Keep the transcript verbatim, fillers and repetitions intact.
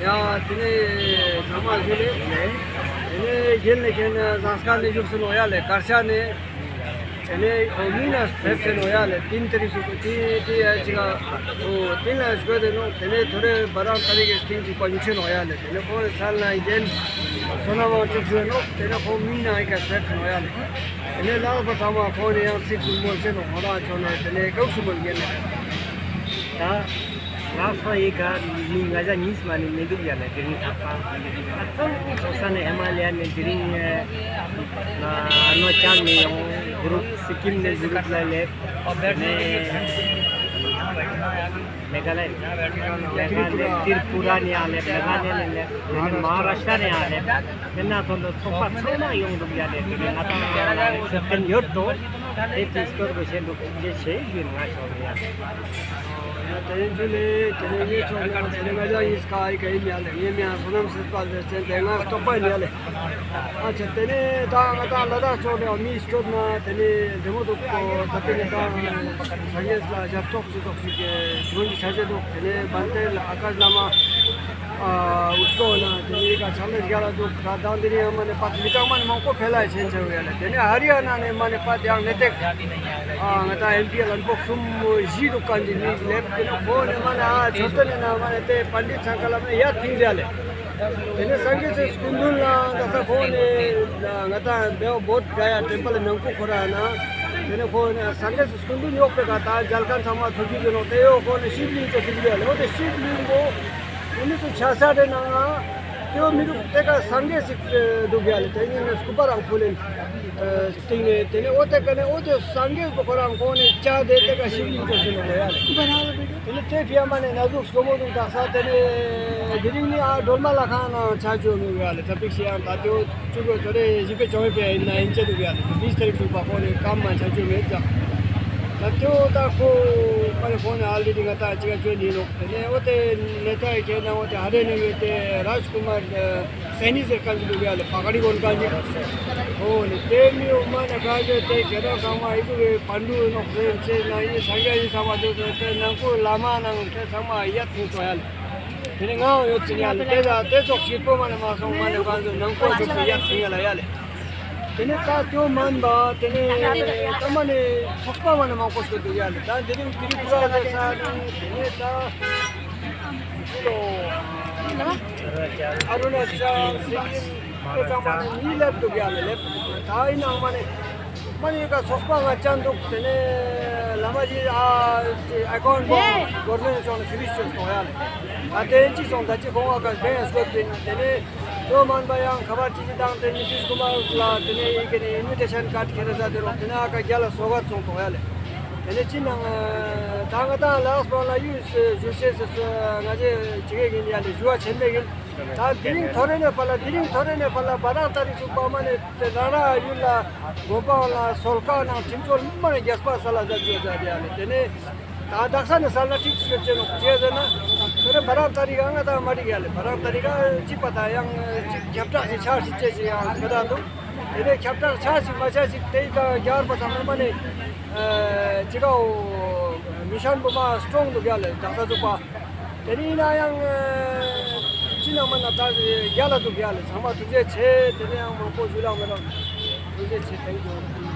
ཡ་དེ་ནེ་ཚང་མ་ཞུ་ལེ། དེ་ནེ་རྒན་ལེ་མཁན་ཟངས་དཀར་ནེ་བཞུགས་སེ་ནོག་ཡ་ལེ། དཀར་ཆག་ནེ། དེ་ནེ་འོ་མི་ན་ཕེབས་སེ་ནོག་ཡ་ལེ། ཏིན་ཏ་རིག་ཚུགས་པ་ཏི་ཏི་ཡ་ཅི་ག་འོ་ཏིན་ལ་སྐོར་ཏེ་ནོག། དེ་ནེ་ཐོ་རེ་བ་རང་ཏ་རིག་གི་ཏིན་ཚུགས་པ་ཡུ་ཆེ་ནོག་ཡ་ལེ། དེ་ནེ་ཁོང་ལེ་ཚར་ན་རྒན་བསོད་ནམས་དབང་ཕྱུག་ཞུ་ནོག། དེ་ནེ་ཁོང་མི་ན་ཨི་ཀ་ཕེབས་སེ་ནོག་ཡ་ལེ། དེ་ནེ་ལགས་པ་ཚང་མ་ཁོང་ནེ་ཡང་ཚིག་གསུམ་མོལ་ཆེ་ནོག། ཁོང་རང་ཆོ་ནེ་དེ་ནེ་སྐབས་གསུམ་མོལ་རྒན་ནེ། ད་ལགས་སོ། ཨི་ཀ་མི་ང་ཞ་གཉིས་མ་ནེ་མི་འདུག་ཡ་ལེ། དེ་རིང་ཚགས་པ་ཨ་ཚང་ཆོ་ས་ནེ་ཧི་མ་ལ་ཡ་ནེ་དེ་རིང་ཨ་ནོ་ཅང་ནེ་ཡོང་། གུ་རུབ་སི་ཀིམ་ནེ་གུ་རུབ་ལ་ལེབ། དེ་ནེ་མེ་ག་ལ་ཡ། མེ་ག་ལ་ཡ་ལེབ། ཏྲི་པུ་ར་ནེ་ཡང་ལེབ། མེ་ག་ལ་ཡ་ནེ་ལེབ། དེ་ནེ་མ་ཧཱ་རཱ་ཤྲ་ནེ་ཡང་ལེབ། དེ་ན་ཚོ་ལ་ཚོགས་པ་ཚང་མ་ཡོང་འདུག་ཡ་ལེ། དེ་ནེ་ང་ཏང་ཅང་ལ་ཤེས་ཏེན་ཡོད་དོ། དེ་དུས་སྐོར་གོ་ཤེས་འདུག་ཅེས་ཞུ་ཡིན། ང་ཆོ་ནེ་ཡ། ཡ་དེ་རིང་ཚུལ་ལེ་དེ་ནེ་ངེ་ཆོ་ནེ་དེ་ནེ་ང་ཞ་ཡིས་ཀ་ཨི་ཀ་ཡིན་ཡ་ལེ། ངེ་མི་ཡང་བསོད་ནམས་ཟེར་པ་ལེ་ཚེ་འདས་ང་རྟོགས་པ་ཡིན་ཡ་ལེ། ཨ་ཆ་དེ་ནེ་ད་ང་ཏང་ལ་དྭགས་ཕྱོགས་ནེ་མི་སྐྱོད་ན་དེ་ནེ་བདེ་མོ་འདུག་གོ། ད་དེ་ནེ་ད་སངས་རྒྱས་ལ་ཞབས་ཏོག་ཅི་ཙོགས་ཤིག་གི་ཇོན་གྱི་ཆ་ཆེ་འདུག། དེ་ནེ་བན་དེ་ལ་ཨ་ཀཱཤ་བླ་མ་ཨ་འུ་ཚོ་ན་དེ་ནེ་ཨི་ཀ་ཕྱག་ལས་རྒྱ་ལ་འདུག། ད་དང་དེ་ནེ་ཡང་མ་ནེ་པ་མི་གྲངས་མ་ནེ་མང་པོ་ཕེ་ལ་ཡ་ཆེན་ཆེ་བ་ཡ་ལེ། དེ་ནེ་ཧ་རི་ཡ་ན་ནེ་མ་ནེ་པ་དེ་ཡང་ནེ་ཏེག་ཨ་ང་ཏང་ཨེམ་པི་ཨེལ་ལན་པོག་གསུམ་བཞི་འདུག་ག་ཅིག་མི་ལེབ། དེ་ནེ་ཁོང་ནེ་མ་ནེ་ཨ་ཆོ་ཏེ་ནེ་ན་མ་ནེ་དེ་པཎྜི་ཏ་ཚང་ཀ་ལ་མ་ནེ་ཡ་ཐིང་ཟེར་ཡ་ལེ། དེ་ནེ་སངས་རྒྱས་སི་སྐུ་མདུན་ལ་ད་ས་ཁོང་ནེ་ང་ཏང་བེའོ་བོད་ག་ཡ་ཊེམ་པལ་ནང་ཁུལ་ཁོ་ར་ན། དེ་ནེ་ཁོང་ནེ་སངས་རྒྱས་སི་སྐུ་མདུན་ཡོག་པེ་ག་ད་མཇལ་ཁན་ཚང་མ་ཐུགས་རྗེ་ཆེ་ནོག། དེ་ཡོག་ཁོང་ནེ་ཤིབ་ལིང་ཅོ་ཤིག་ཡ་ལེ། འོ་དེ་ཤིབ་ལིང་པོ་འོ་མི་སུ་ཆ་ས་དེ་ནང་ང་དེ་བོ་མི་རུག་དེ་ཀ་སངས་རྒྱས་སི་འདུག་ཡ་ལེ། དེ་ཉིད་ནེ་སྐུ་པ་རང་ཕུལ་ལེན། སྟེང་ནེ་དེ་ནེ་འོ་དེ་ཀ་ནེ་འོ་དེ་སངས་རྒྱས་པོ་ཁོ་རང་ཁོང་ནེ་ཅ་དེ་དེ་ཀ་ཤིབ་ལིང་ཅོ་ཤེས་ནོག་ཡ་ལེ། དེ་ནེ་དེ་ཕི་ཡ་མ་ནེ་ན་ཟུག་སྐྱོ་མོ་འདུག་དག་ས། དེ་ནེ་དེ་རིང་ནི་ཨ་སྒྲོལ་མ་ལྷ་ཁང་ནང་ཆ་ཅོ་མི་ཡ་ལེ། ད་པིག་སི་ཡང་ད་དེ་བོ་ཅུ་གོ་ཐོ་རེ་ཞི་པེ་ཅོ་ཡེ་པེ་ཡིན་ན་ཡིན་ཅེ་འདུག་ཡ་ལེ། ཏུ་རིསྟ་རིགས་ཚུགས་པ་ཁོང་ནེ་ཀམ་མ་ཆ་ཅོ་མེད་ཙང་། ད་དེ་བོ་ད་ཁོ་མ་ནེ་ཁོང་ནེ་ཨལ་རེ་ཌི་ང་ཏང་ཅི་ག་ཅོ་ནི་ནོག། དེ་ནེ་འོ་དེ་ནེ་ད་ཁྱེད་ན་འོ་དེ་ཧ་རེ་ནེ་འོ་དེ་རཱཇ་ཀུ་མར་སེ་ནི་ཟེར་ཁན་ཅིག་འདུག་ཡ་ལེ། པ་ག་ཌི་གོན་ཁན་ཅིག། འོ་ནེ་དེ་མི་འོ་མ་ནེ་ག་ཟེར་དེ་ཁྱེད་རང་ཚང་མ་ཨི་ཟུག་གི་པན་ཌུ་ནོག་ཟེར་ཅེ་ན་ཡི་སངས་རྒྱས་ཡི་ཚང་མ་འདུག་ཟེར་དེ་ནང་ཁུལ་བླ་མ་ནང་དེ་ཚང་མ་ཡ་ཐུག་སོང་ཡ་ལེ། དེ་ནེ་ང་ཡོད་ཅིག་ཡ་ལེ། དེ་ལ་དེ་ཙོགས་ཤིག་པོ་མ་ནེ་མ་སོང་། མ་ནེ་ག་ཟེར་ནང་ཁུལ་ཙོགས་ཤིག་ཡ་ཐུག་ཡ་ལེ་ཡ་ལེ། དེ་ནེ་ད་དེ་བོ་མན་པ་དེ་ནེ་ད་མ་ནེ་ཚོགས་པ་མ་ནེ་མང་པོ་ཞིག་འདུག་ཡ་ལེ། ད་དེ་རིང་ཏི་རི་པུ་ར་ཟེར་ས་རུ་དེ་ནེ་ད་ཨ་རུ་ན་ཅལ་སི་ཀིམ་དེ་ཚང་མ་ནེ་མི་ལེབ་འདུག་ཡ་ལེ། ལེབ་ད་ཨི་ནང་མ་ནེ་མ་ནེ་ཀ་ཚོགས་པ་ང་ཅན་འདུག། དེ་ནེ་བླ་མ་ཞིག་ཨ་ཨེ་ཀའུན་ཊ་བོ་གོར་མེན་ཊ་ཅོག་ནེ་ཕི་རི་ཅོས་ཏོ་ཡ་ལེ། ད་དེ་ཅི་སོང་ད་ཅི་གོང་བ་ཀ་བེང་སྐོར་པིན། དེ་ནེ་དོ་མན་པ་ཡང་ཁ་པར་ཅི་ཅི་དང་དེ་ནེ་ནི་ཏིཤ་ཀུ་མར་ལ་དེ་ནེ་ཨི་ཀ་ནེ་ཨིན་ཝི་ཊེ་ཤན་ཀཱཌ་ཁྱེར་ས་དེ་རོགས་དེ་ནེ་ཨ་ཀ་རྒྱ་ལ་སོ་ག་ཚོང་ཏོ་ཡ་ལེ། དེ་ནེ་ཅི་ནང་ད་ང་ཏང་ལ་དྭགས་པ་ལ་ཡུལ་ཞུ་ཤེས་སི་ང་ཞེ་ཅི་གེ་ཡིན་ཡ་ལེ། ཞུ་བ་ཆེན་མེ་ཡིན། ད་དེ་རིང་ཐོ་རེ་ནེ་ཕར་ལ་དེ་རིང་ཐོ་རེ་ནེ་ཕར་ལ་བ་རང་ཏ་རིག་ཚུགས་པ་མ་ནེ་དེ་རང་རང་ཡུལ་ལ་དགོན་པ་ལ་སོལ་ཁ་ནང་ཁྲིམས་སྦྱོར་མ་ནེ་རྒྱས་པ་ས་ལ་ཟ་ཅོ་ཟ་དེ་ཡ་ལེ། དེ་ནེ་ད་དག་ས་ནེ་ས་ལ་ཁྲིག་ཤོད་ཅེ་ནོག་ཅེ་ཟེར་ན། ཁོ་རེ་བ་རང་ཏ་རིག་ང་ཏང་མ་འགྲིག་ཡ་ལེ། བ་རང་ཏ་རིག་ག་ཅིག་པ་ད་ཡང་ཅིག་ཁྱབ་བསྒྲགས་ཅིག་ཆ་ཞིག་ཅེ་ཞིག་ཡང་མི་ད་འདུག། དེ་ནེ་ཁྱབ་བསྒྲགས་ཆ་ཞིག་མ་ཆ་ཞིག་དེ་ད་རྒྱ་གར་པ་ཚང་མ་ནེ་ཅི་གའོ་མི་ཤན་པོ་མ་སྟྲོང་འདུག་ཡ་ལེ། དག་ས་ཚུགས་པ་དེ་ནེ་ཡིན་ན་ཡང་ཅི་ནང་མ་ན་ད་རྒྱ་ལ་འདུག་ཡ་ལེ། ཚང་མ་ཐུགས་རྗེ་ཆེ། དེ་ནེ་ཡང་མང་པོ་ཞུ་ལ་མི་རང་ཐུགས་རྗེ་ཆེ། Thank you།